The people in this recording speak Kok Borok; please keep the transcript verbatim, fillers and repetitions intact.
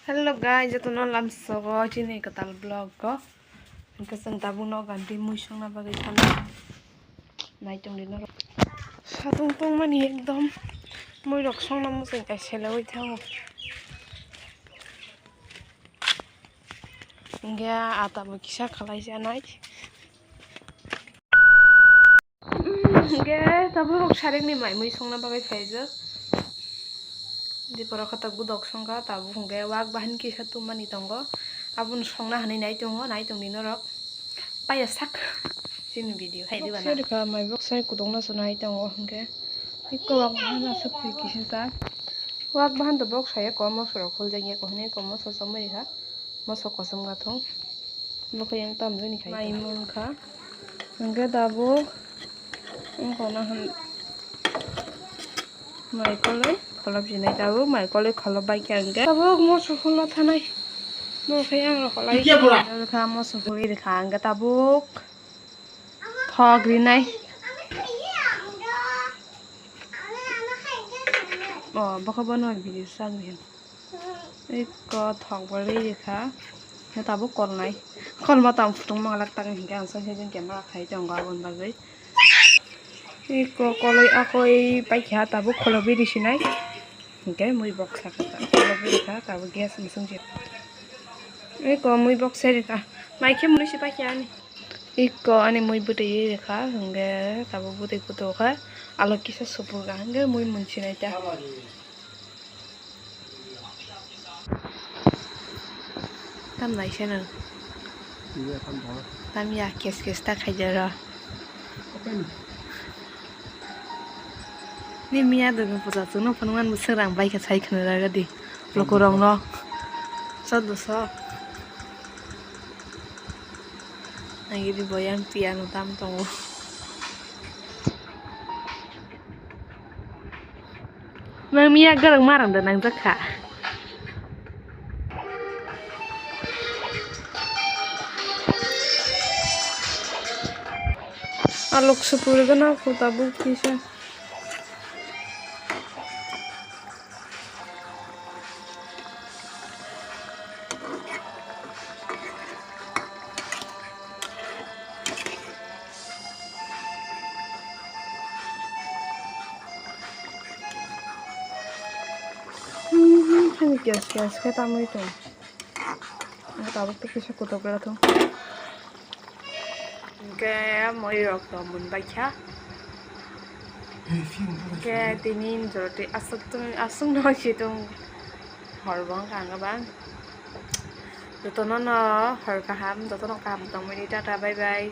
Hello guys, jotono lamsogo chini kwtal vlog o. Hwnkhe chwng tabuk no ganti mui songna bagwi thana. Nai tongdi norok. Satung tongmani ekdom mui rok songna muchung kaisa lewi thango. Hwnkhe ata bo kisa khalai janai. Hwnkhe tabuk rok sarekni mai mui songna bagwi phaijak. Dipora khatak budok songkha, tabuk hwnkhe wak bahan kisa tummani tongo. Abono songna hinwi nai tongo, nai tongdi norok. Paiya sak chini video hai diba na? Boksa rikha, mai boksa kudokna se nai tongo hwnkhe. Ikko wak bahan aswk twi kisa jak. Wak bahan to boksa ya, kok moso rok kholjak ya, kok hinwi kok moso chomwi rikha. Moso kosom gathung. Bokhe yang tamjani khai. Mai mungkha. Hwnkhe tabuk wngkha na hwn. Mai koloi kholop sinai tabuk, mai koloi kholop bai khe hwnkhe tabuk moso khulna thanai. Bokhe yang rok kholai. Iya, bura. Rikha moso khulwi rikha hwnkhe tabuk thok rinai. O bokhe bono video sak di. Eko thok bo ri rikha. Hwnkhe tabuk kolnai. Kolma tamo phutung manglak tak hwnkhe ang soi soi camera khai tongo aboni bagwi. Eko koloi akoi paikha tabuk kholo biri sinai. Hwnkhe mui boksa kha ta, kholo biri kha tabuk gas bising se. Eko mui boksa rikha. Mai khe mui se paikha ani. Eko ani mui bwtwi rikha hwnkhe tabuk bwtwi kutukha. Alo kisa supurkha hwnkhe mui mung sinai ta. Tam naisano. Iya, tam thang. Tam ya kes kes ta khaijaro. Open. Ni miya dogo puja chwngno phunukmani bwswk rang bai kha sai khwna raga di. Lokorokno. Chwdwso. Ang ini boyang piano tam tongo. Nang miya gorok marang da nang jakha. Alok supur gana kota buk kisa. Hani kias kias khe tamwi tong. Tabuk tei kisa kutok gra thung. Hwnkhe mui rok to mun baikha. Hwnkhe tini joroti aswk tong, aswk no si tong. Hor bo wngkha ang bang. Jotono no hor kaham, jotono kaham tongmani, tata, bye bye.